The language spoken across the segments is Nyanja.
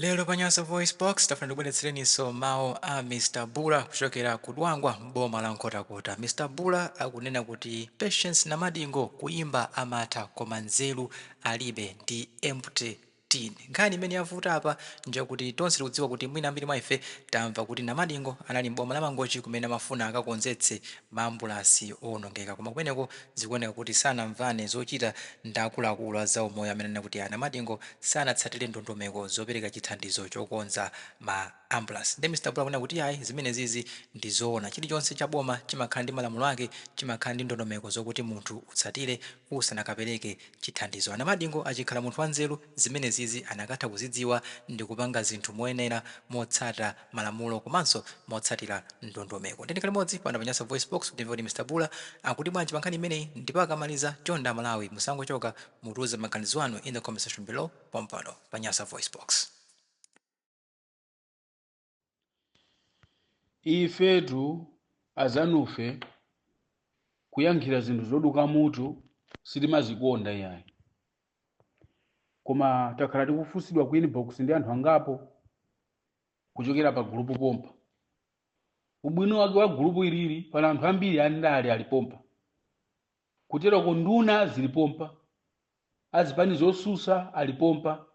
Lero pa Nyasa VoiceBox tafuna tikubweretsereninso mawu a Mr Bula kuchokera ku Dwangwa m'boma la Nkhotakota. Mr Bula akunena kuti Patience Namadingo kuyimba amatha koma nzeru alibe, ndi empty tin. Nkhani imene yavuta apa njakuti tonse tikudziwa kuti mwina ambiri mwa ife tamva kuti Namadingo anali m'boma la Mangochi kumene amafuna akakonzetse ma ambulasi owonongeka koma kumeneko zikuoneka kuti sanamvane zochita ndi akuluakulu a zaumoyo amene anena kuti a Namadingo sanatsatire ndondomeko zopereka chithandizo chokonza ma ambulance. Nde Mr Bula akunena kuti iyayi, zimenezizi ndi zoona. Chilichonse cha boma chimakhala ndi malamulo ake, chimakhala ndi ndondomeko zokuti munthu utsatire usanakapereke chithandizo. A Namadingo achikhala munthu wanzeru, zimenezizi anakatha kuzidziwa ndikupanga zinthu moyenera motsata malamulo komanso motsatira ndondomeko. Ndiye tikhale limodzi pano pa Nyasa VoiceBox kuti timve kuti Mr Bula akuti bwanji pa nkhani imeneyi ndipo akamaliza, chonde aMalawi musangochoka, mutiuze maganizo anu in the comment section below pompano pa Nyasa VoiceBox. Ifetu azanufe kuyankhira zinthu zoduka mutu sitimazikonda iyayi, koma takhala tikufunsidwa ku inbox ndi anthu angapo kuchokera pa gulupu pompa. Ubwino wake wa gulupu ilili, pali anthu ambiri andale ali pompa, kuteroko nduna zili pompa, azipani zosusa ali pompa,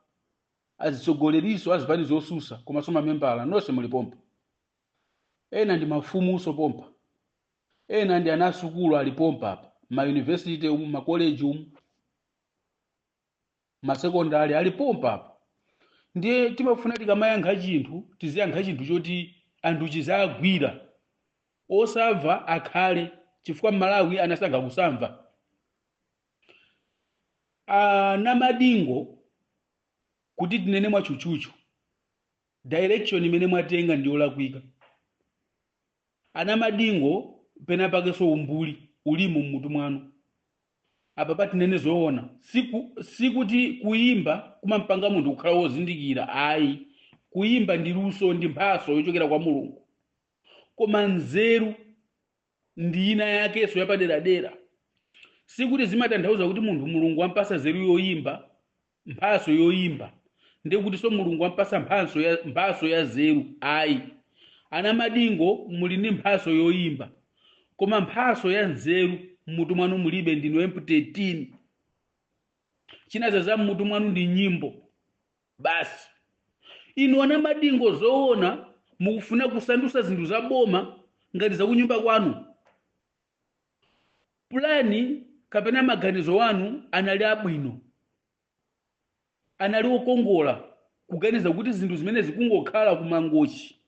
azitsogoleriso azipani zosusa komanso mamembala nonse muli pompa, ena ndi mafumuso pompa, ena ndi ana asukulu ali pompa apa, ma university umu, makoleji umu, masekondari ali pompa apa. Ndiye timafuna tikamayankha chinthu tiziyankha chinthu choti anthu chizagwira, osamva akhale, chifukwa Malawi anasankha kusamva. A Namadingo, kuti tinene mwatchutchutchu, direction imene mwatenga ndi yolakwika. A Namadingo, pena pakenso umbuli ulimo mmutu mwanu. Apa patinene zoona, sikuti kuyimba kumampanga munthu kukhala wozindikira ayi. Kuyimba ndi luso, ndi mphaso yochokera kwa Mulungu, koma nzeru ndi ina yakenso yapaderadera. Sikuti zimatanthauza kuti munthu Mulungu wampasa nzeru yoyimba, mphaso yoyimba, ndiye kutinso Mulungu wampasa mphaso ya nzeru ayi. A Namadingo, muli ndi mphaso yoyimba, koma mphaso ya nzeru mmutu mwanu mulibe. Ndinu empty tin. Chinazaza mmutu mwanu ndi nyimbo basi. Inu a Namadingo, zoona mukufuna kusandusa zinthu za boma ngati zakunyumba kwanu? Pulani kapena maganizo wanu anali abwino, anali okongola, kuganiza kuti zinthu zimene zikungokhala kuMangochi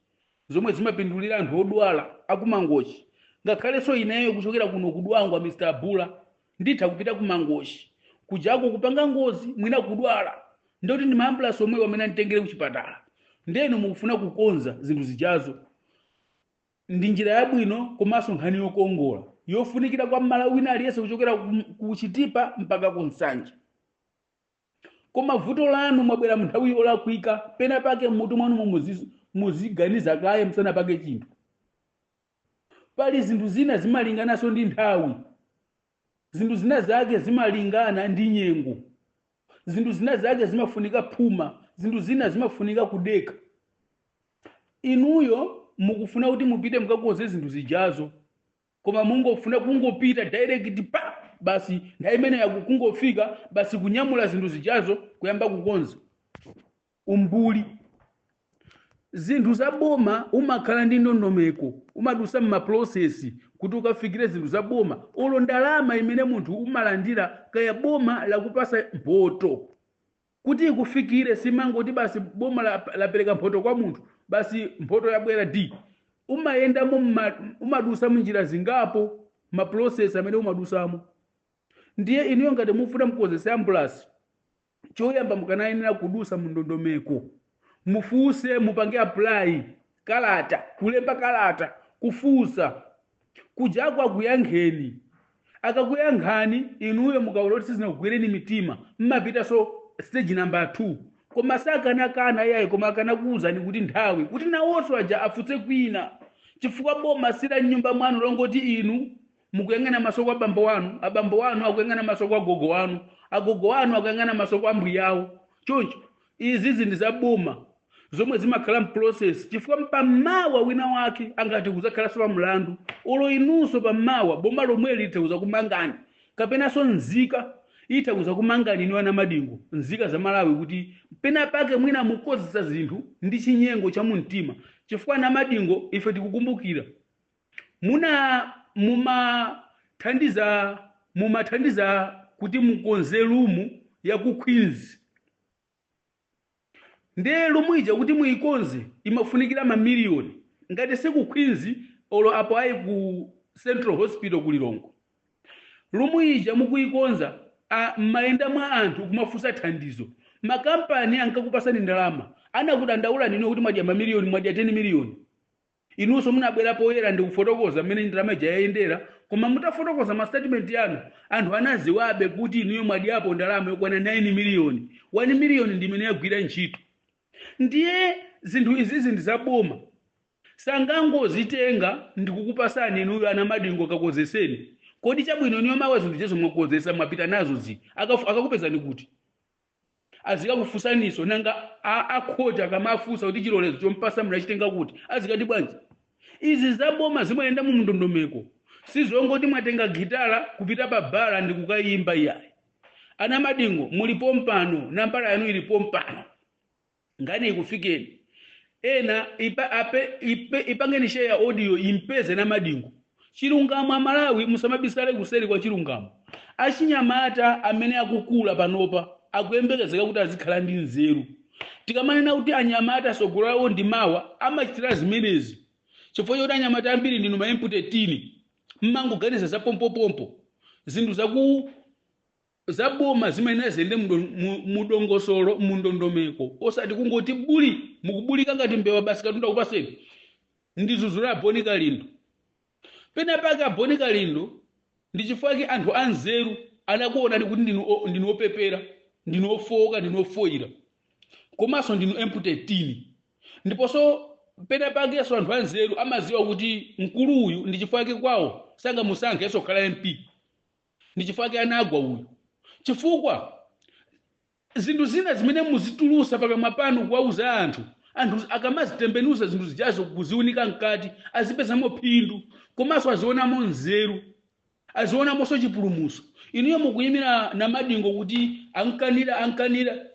zomwe zimapindulira anthu odwala akuMangochi, ngakhalenso ineyo kuchokera kuno kuDwangwa, Mr Bula, nditha kupita kuMangochi kujako kupanga ngozi, mwina kudwala, ndoti ndi maambulasi omwewo amene anditengere kuchipatala. Ndeno mukufuna kukonza zinthu zijazo, ndi njira yabwino komanso nkhani yokongola yofunikira kwa Mmalawi wina aliyense kuchokera ku Chitipa mpaka ku Nsanje. Koma vuto lanu, mwabwera munthawi yolakwika. Pena pake mmutu mwanu muziganiza kaye musanapake chinthu. Pali zinthu zina zimalingananso ndi nthawi, zinthu zina zake zimalingana ndi nyengo, zinthu zina zake zimafunika phuma, zinthu zina zimafunika kudeka. Inuyo mukufuna kuti mupite mukakonze zinthu zijazo, koma mungofuna kungopita direct pa basi, nthawi imene kungofika basi kunyamula zinthu zijazo kuyamba kukonza. Umbuli. Zinthu za boma umakhala ndi ndondomeko, umadusa mmaprocess kuti ukafikire zinthu za boma. Olo ndalama imene munthu umalandira, kaya boma lakupasa mphoto, kuti ikufikire simangoti basi boma lapereka mphoto kwa munthu, basi mphoto yabwera d. Umayendamo, umadusa munjira zingapo, maprocess amene umadusamo. Ndiye inuyo ngati mufuna mukonzese ambulance, choyamba mukanayenera kudusa mu ndondomeko, mufunse, mupange apply kalata, kulemba kalata kufunsa kujako, akuyankheni. Akakuyankhani, inuyo mukaona kuti sizinakugwereni mitima, mmapitanso stage number 2. Koma sakanakana yayi, koma akanakuwuzani kuti nthawi kuti nawonso aja afutse kwina, chifukwa boma sila mnyumba mwanu longoti inu mukuyang'ana maso kwa bambo wanu, abambo wanu akuyang'ana maso kwa gogo wanu, agogo wanu akuyang'ana maso kwa mbwiyawo. Choncho izizi ndi za boma. zomwe zimakhala m'process, chifukwa pamawa wina wake angati kudzakhalanso pa mlandu, olo inunso pamawa boma lomwe litha kuzakumangani, kapenanso nzika itha kuzakumangani inu ana Madingo, nzika za Malawi, kuti pena pake mwina mukozesa zinthu ndi chinyengo cha mumtima. Chifukwa ana Madingo, ife tikukumbukira muna mumathandiza kuti mukonze room ya ku Queens. Ndiye room ija kuti muyikonze imafunikira mamiliyoni, ngati si ku Queens olo apo ayi ku Central Hospital ku Lilongwe. Room ija mukuyikonza, m'mayenda mwa anthu kumafunsa thandizo. Makampani ankakupasani ndalama, anakudandaula nino kuti mwadya mamiliyoni, mwadya 10 miliyoni. Inunso munabwera poyera ndikufotokoza mmene ndalama ija yayendera, koma mutafotokoza ma statement yanu, anthu anaziwabe kuti inuyo mwadyapo ndalama yokwana 9 miliyoni, 1 miliyoni ndi imene yagwira ntchito. Ndiye zinthu izizi ndi zaboma, sangangozitenga ndikukupasani inuyo ana Madingo, kakozeseni. Kodi chabwino, inuyo mawa zinthu jezo mwakozesa, mwapita nazo zi, akakupezani kuti azikakufunsaniso? Nanga akhoti akamafunsa kuti chilolezo chompasa munachitenga kuti, azikati bwanji? Izi zaboma zimayenda mu ndondomeko, sizongoti mwatenga gitala kupita pa bala ndi kukayimba, iyayi. Ana Madingo, mulipo mpano, nambala yanu ilipo mpano, ngani ikufikeni. Ena ipa, ape, ipe, ipangeni share audio impeze na Madingo. Chilungamo, Amalawi, musamabisale kuseri kwa chilungamo. Achinyamata amene akukula panopa akuyembekezeka kuti azikhala ndi nzeru. Tikamanena kuti anyamata sogolo lawo ndi mawa, amachitira zimenezi chifukwa choti anyamata ambiri ndinu ma empty tin, mmangoganiza za pompopompo. Zinthu zaku zaboma zimayenera ziyende mudongosolo, mundondomeko, osati kungoti buli mukubulika ngati mbewa, basi katundu akupaseni. Ndizuzula Boni Kalindo pena pake. Aboni Kalindo, ndi chifukwa chake anthu anzeru anakuonani kuti ndinu opepera, ndinu ofowoka, ndinu ofoyira, komanso ndinu empty tin. Ndiponso pena pakenso anthu anzeru amaziwa kuti mkulu uyu, ndi chifukwa chake kwawo sangamusankhenso kukhala MP, ndi chifukwa chake anagwa uyu, chifukwa zinthu zina zimene muzitulusa pakamwa panu kuwauza anthu, anthu akamazitembenuza zinthu zijazo kuziunika mkati, azipezamo phindu, komanso azionamo nzeru, azionamonso chipulumutso. Inuyo mukuyimira Namadingo kuti ankanira, ankanira.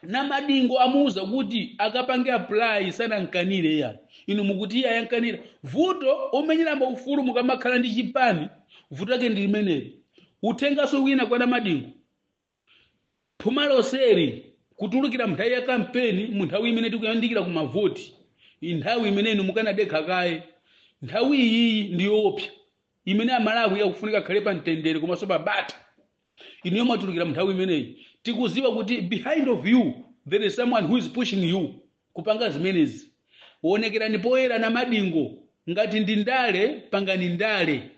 Namadingo amuuza kuti akapange apply, sanankanire ya. Inu mukuti iye ayankanira. Vuto omenyera maufulu mukamakhala ndi chipani, vuto lake ndi limeneli. Uthenganso wina kwa Namadingo: phuma loseri kutulukira mnthawi ya kampeni, mu nthawi imene tikuyandikira ku mavoti, nthawi imene inu mukanadekha kaye. Nthawi iyi ndi yoopsa imene Amalawi akufunika akhale pa mtendere komanso pa bata. Inuyo mwatulukira mu nthawi imeneyi. Tikuziwa kuti behind of you there is someone who is pushing you kupanga zimenezi. Wonekerani poyera na Madingo. Ngati ndi ndale, pangani ndale.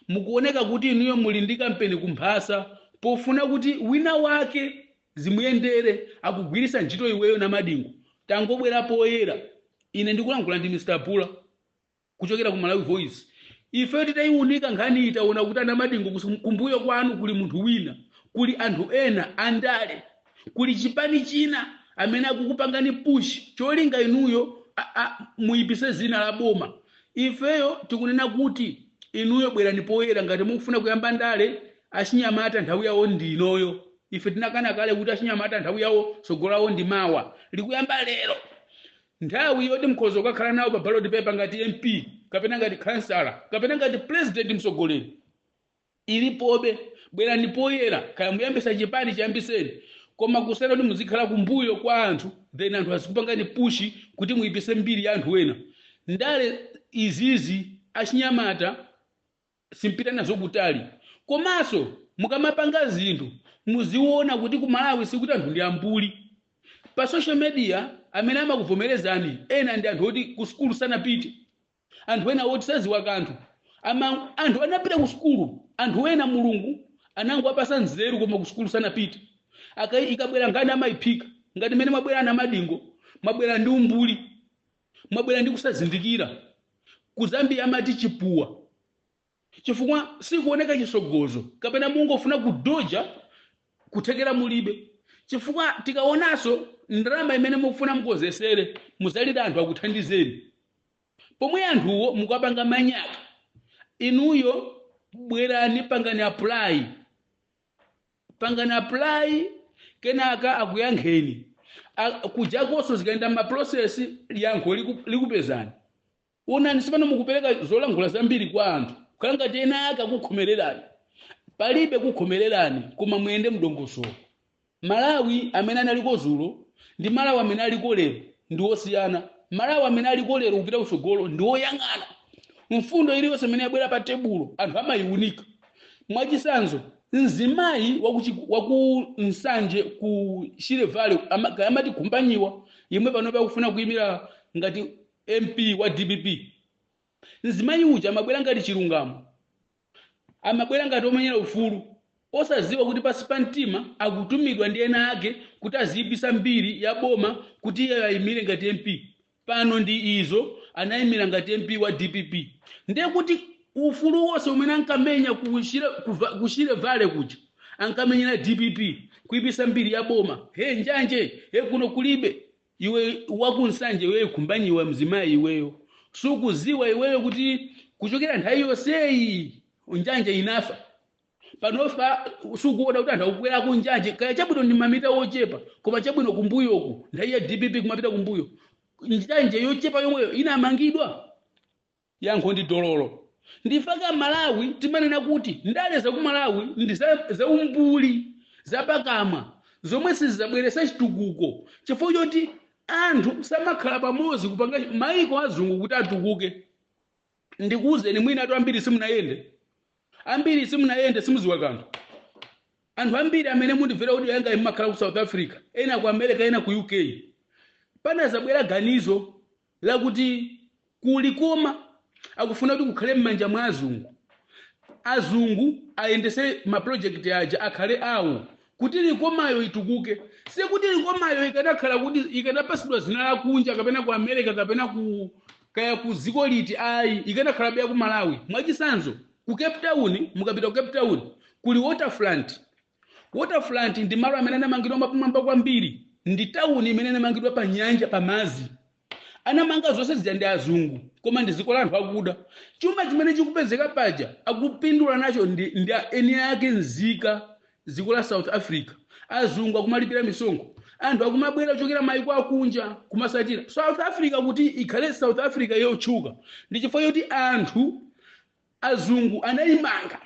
Mukuoneka kuti inuyo muli ndi kampeni kumphasa, pofuna kuti wina wake zimuyendere, akugwirisa ntchito iweyo na Madingo. Tangobwera poyera. Ine ndikulankhula ndi Mr Bula kuchokera ku Malawi Voice. Ife titayiunika nkhani, itaona kuti ana Madingo, kumbuyo kwanu kuli munthu wina, kuli anthu ena andale, kuli chipani china amene akukupangani push, cholinga inuyo muyipise zina la boma. Ifeyo tikunena kuti inuyo bwerani poyera ngati mukufuna kuyamba ndale. Achinyamata nthawi yawo ndi inoyo. Ife tinakana kale kuti achinyamata nthawi yawo, tsogolo lawo ndi mawa, likuyamba lero. Nthawi yoti mkhoza kukakhala nawo pa ballot paper ngati MP kapena ngati kansala kapena ngati president, mtsogoleri, ilipobe. Bwerani poyera. Kaya muyambisa chipani, chiyambiseni, koma kusena kuti muzikhala kumbuyo kwa anthu, then anthu azikupangani push kuti muyipise mbiri ya anthu ena. Ndale izizi achinyamata simpita nazo kutali. Komanso mukamapanga zinthu, muziona kuti ku Malawi sikuti anthu ndi ambuli. Pa social media amene amakuvomerezani ena ndi anthu oti ku sukulu sanapite, anthu ena oti saziwa kanthu. Ama anthu anapita ku sukulu, anthu ena Mulungu anangowapasa nzeru koma ku sukulu sanapite. Ikabwera nkhani amayiphika. Ngati mmene mwabwera na Madingo, mwabwera ndi umbuli, mwabwera ndi kusazindikira. Ku Zambia amati chipuwa, chifukwa sikuoneka chisogozo, kapena mungofuna kudoja kuthekera mulibe. Chifukwa tikaonanso Ndalama imene mukufuna mukozesere, muzalira anthu akuthandizeni, pomwe anthuwo mukapanga manyaka. Inuyo bwerani, pangani apply, pangani apply, kenaka akuyankheni. Kujakonso zikayenda ma process, yankho likupezani. Onani, sipano mukupereka zolankhula zambiri kwa anthu, kukhala ngati ena ake akukhomererani. Palibe kukhomererani, koma muyende mdongosolo. Malawi amene analiko zulo ndi Malawi amene aliko lero ndi osiyana. Malawi amene aliko lero kupita kutsogolo ndi woyang'ana mfundo iliyonse imene yabwera pa tebulo, anthu amayiunika. Mwachisanzo, mzimayi waku Nsanje ku Shire Valley, amati Khumbanyiwa, yemwe pano pakufuna kuyimira ngati MP wa DPP, mzimayi uja amabwera ngati chilungamo, amabwera ngati omenyera ufulu, osaziwa kuti pasi pa mtima akutumidwa ndi ena ake kuti aziyipisa mbiri ya boma kuti iye ayimire ngati MP. Pano ndi izo, anayimira ngati MP wa DPP. Ndiye kuti ufulu wonse umene ankamenya ku Shire Valley kuja, ankamenyera DPP, kuyipisa mbiri ya boma. He, njanje, he, kuno kulibe. Iwe wakuNsanje, iweyo Khumbanyiwa, mzimayi iweyo, sukuziwa iweyo kuti kuchokera nthawi yonseyi njanje inafa? Panofa sukuona kuti anthu akukwera ku njanje? Kaya chabwino ndi mamita ochepa, koma chabwino kumbuyoku nthawi ya DPP kumapita kumbuyo, njanje yochepa yomweyo inamangidwa. Yankho ndi dololo. Ndifaka Malawi timanena kuti ndale za ku Malawi ndi zaumbuli, zapakamwa, zomwe sizabweresa chitukuko, chifukwa choti anthu samakhala pamodzi kupanga. Maiko azungu kuti atukuke, ndikuwuzeni, mwina atu ambiri simunayende, ambiri simunayende, simuziwa kanthu. Anthu ambiri amene mundimvera audio yanga mmakhala ku South Africa, ena ku America, ena ku UK. Panazabwera ganizo lakuti kulikoma akufuna kuti kukhale m'manja mwa azungu, azungu ayendese ma project aja, akhale awo, kuti Likomayo itukuke. Sikuti Likomayo ikanakhala kuti ikanapasidwa zina lakunja, kapena ku America, kapena ku kaya ku dziko liti, ayi, ikanakhala beya ku Malawi. Mwachisanzo, ku Cape Town, mukapita ku Cape Town kuli Waterfront. Waterfront ndi malo amene anamangidwa mapamwamba kwambiri, ndi tawuni imene inamangidwa pa nyanja, pa madzi. Anamanga zonse zija ndi azungu, koma ndi dziko la anthu akuda. Chuma chimene chikupezeka paja akupindula nacho ndi eni ake, nzika dziko la South Africa. Azungu akumalipira misonkho, anthu akumabwera kuchokera maiko akunja kumasatira South Africa. Kuti ikhale South Africa yotchuka ndi chifukwa choti anthu azungu anayimanga,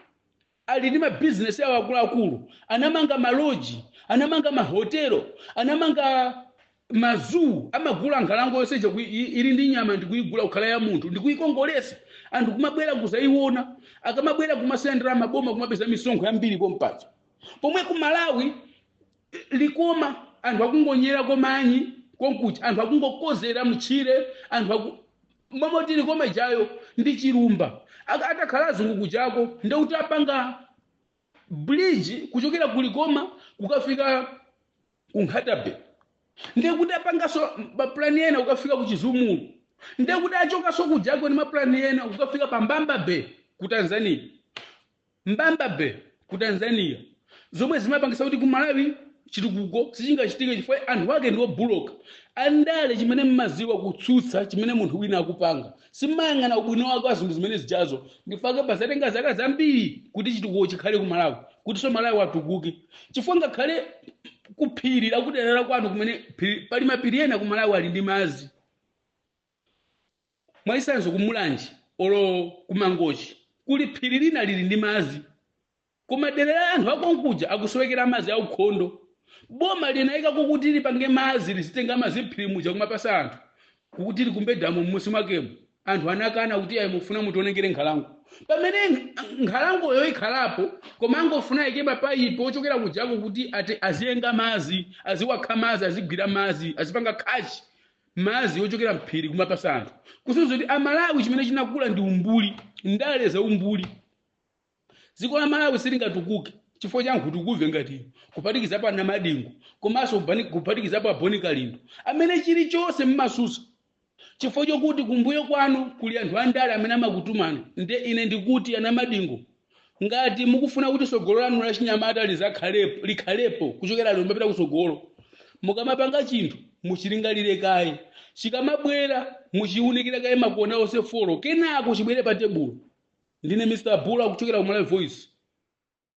ali ndi mabizinesi awo akuluakulu, anamanga maloji, anamanga mahotelo, anamanga ma zoo, amagula nkhalango yonse ija ili ndi nyama ndikuyigula kukhala ya munthu, ndikuyikongolesa, anthu kumabwera kuzayiona. Akamabwera kumasiya ndalama, boma kumapeza misonkho yambiri pompaja. Pomwe ku Malawi, Likoma anthu akungonyera komanyi konkuja, anthu akungokozera mtchire, anthu aku momoti Likoma ijayo ndi chilumba. Atakhala azungu kujako, ndekuti apanga bridge kuchokera ku Likoma kukafika ku Nkhata Bay, ndekuti apanganso mapulani ena kukafika ku Chizumulu, ndekuti achokanso kujako ndi mapulani ena kukafika pa Mbamba Bay ku Tanzania, Mbamba Bay ku Tanzania, zomwe zimapangisa kuti ku Malawi chitukuko sichingachitike, chifukwa anthu ake ndi obuloka andale. Chimene mmaziwa kutsutsa chimene munthu wina akupanga, simayang'ana ubwino wake wa zinthu zimene zijazo. Ndifake pazatenga zaka zambiri kuti chitukuko chikhale ku Malawi, kuti so Malawi atukuke, chifukwa ngakhale kuphiri lakuderera kwanu kumene pali mapiri ena ku Malawi ali ndi madzi. Mwachitsanzo, kuMulanje olo kuMangochi kuli phiri lina lili ndi madzi, koma dera la anthu akonkuja akusowekera madzi aukhondo. Boma linayikako kuti lipange madzi, lizitenga madzi mphiri muja kumapasa anthu, kuti likumbe damu m'munsi mwakemo. Anthu anakana kuti ayi, mufuna mutionengere nkhalango, pamene nkhalangoyo ikhalapo, koma angofuna ayike mapayipi ochokera kujako kuti ati aziyenga madzi, aziwakha madzi, azigwira madzi, azipanga catch madzi ochokera mphiri kumapasa anthu. Kusonyeza kuti Amalawi chimene chinakula ndi umbuli, ndale za umbuli. Dziko la Malawi silingatukuke chifukwa cha nkhutukuve ngati ino, kuphatikizapo ana Madingo, komanso kuphatikizapo aboni Kalindo, amene chilichonse mmasusa chifukwa chokuti kumbuyo kwanu kuli anthu andale amene amakutumani. Nde ine ndikuti, ana Madingo, ngati mukufuna kuti tsogolo lanu la chinyamata lizakhalepo, likhalepo kuchokera lero mapita kutsogolo, Mukamapanga chinthu muchilingalire kaye, chikamabwera muchiunikire kaye makona onse four, kenako chibwere pa tebulo. Ndine Mr Bula kuchokera ku Malawi Voice.